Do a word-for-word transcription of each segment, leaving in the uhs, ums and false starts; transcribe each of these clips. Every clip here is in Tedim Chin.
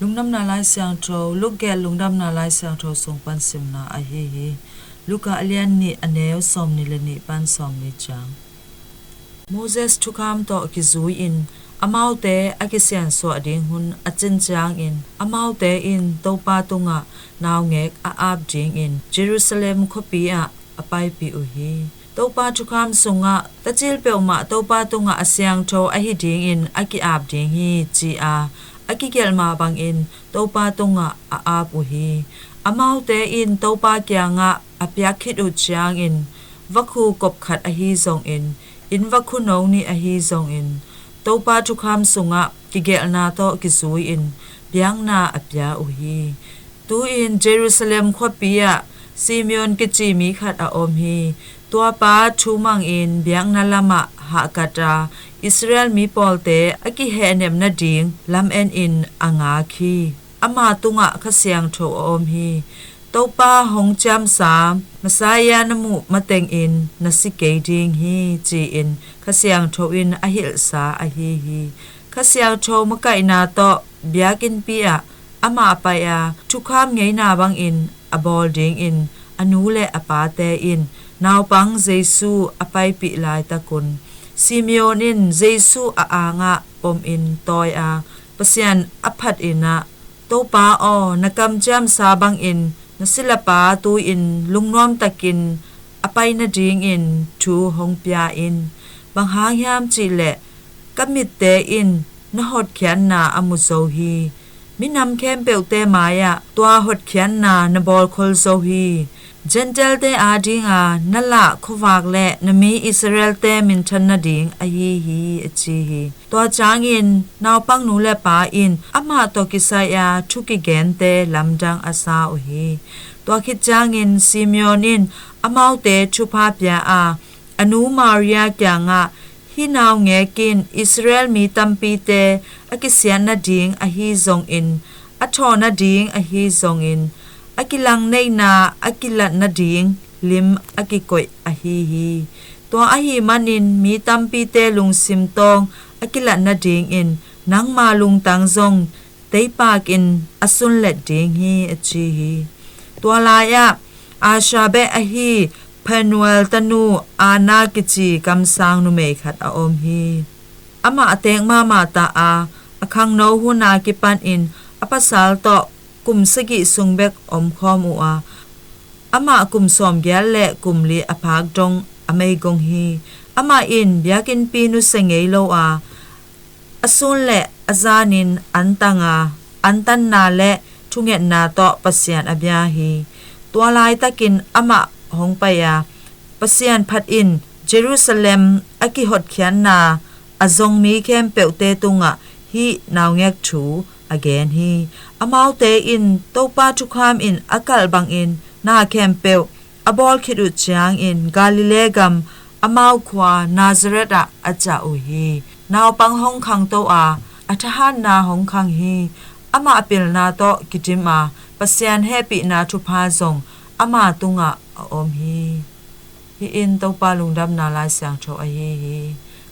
Lungdamna Lai Siangtho, Luke Lungdamna Lai Siangtho sung pan simna ahi hi. Luka a lian nih, a neu sawmnih le nih pan sawmnih ciang. Moses thukham tawh kizui-in amaute a kisiansuah ding hun a cin ciangin, amaute in Topa tungah naungek a ap dingin Jerusalem khuapi ah a paipih uh hi. Topa thukham sungah, "Tacil peuhmah Topa tungah a siangtho ahi dingin a ki-ap ding hi," ci-a a kigelh mah bangin Topa tungah a ap uh hi. Amaute in Topa kiangah a piak khit uh ciangin, vakhu kop khat ahi zongin, inn vakhu no nih ahi zongin, Topa thukham sungah kigelhna tawh kizui-in biakna a pia uh hi. Tu-in Jerusalem khuapi ah Simeon kici mi khat a om hi. Tua pa thu mangin biakna lamah hahkat a, Israel mi pawlte a kihehnem nading lamenin a ngak hi. Ama tungah Kha Siangtho a om hi. "Topa hong ciamsa Messiah na muh matengin na si kei ding hi," ci-in Kha Siangtho in a hilhsa ahi hi. Kha Siangtho makaihna tawh biakinnpi ah amah a pai a, thukham ngeina bangin a bawl dingin a nu le a pate in naupang Jesu a paipih laitakun, Simeon in Jesu a angah pomin tawi a, Pasian a phatin ah, "Topa aw, na kamciamsa bangin na silapa tu-in lungnuamtakin a pai nadingin thu hong pia in. Bang hang hiam cihleh, ka mitte in na hotkhiatna a mu zo hi. Minam khempeuhte mai-ah tua hotkhiatna na bawlkhol zo hi. Gentile-te adinga na lah khuavak le na mi Israel-te minthan nading ahi hi," a ci hi. Tua ciangin naupang nu le pa in amah tawh kisai-a thu kigente lamdang a sa uh hi. Tua khit ciangin Simeon in amaute thupha pia a, a nu Maria kiangah, "Hih naungek in Israel mi tampite a kisiat nading ahi zongin, a thaw nading ahi zongin, a kilangneihna a kilat nading lim a kikoih ahi hi. Tua ahih manin mi tampite lungsim tawng a kilat nadingin nangma lungtang zong teipakin a sunlet ding hi," a ci hi. Tua lai-ah Asher beh ahi Phanuel tanu Anna kici kamsang numei khat a om hi. Amah a teek mahmah ta a, a khangno huna kipanin a pasal tawh kum sagih sung bek omkhawm uh a, amah kum sawmgiat le kum li a phak dong a meigong hi. Amah in biakinnpi nusia ngei lo a, a sun le a zanin antang a, antanna le thungetna tawh Pasian a bia hi. Tua laitakin amah hong pai a, Pasian phatin Jerusalem a kihotkhiatna a zong mi khempeuhte tungah hih naungek thu a gen hi. Amaute in Topa thukham in a kalh bangin na khempeuh a bawl khit uh ciangin Galilee gam amau khua Nazareth ah a ciah uh hi. Naupang hong khangto a, a thahatna hong khang hi. Amah pilna tawh kidim a, Pasian hehpihna thupha zong ama tungah a om hi. Hih in Topa Lungdamna Lai Siangtho ahi hi.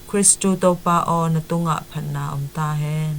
Khristu Topa aw, na tungah phatna om ta hen.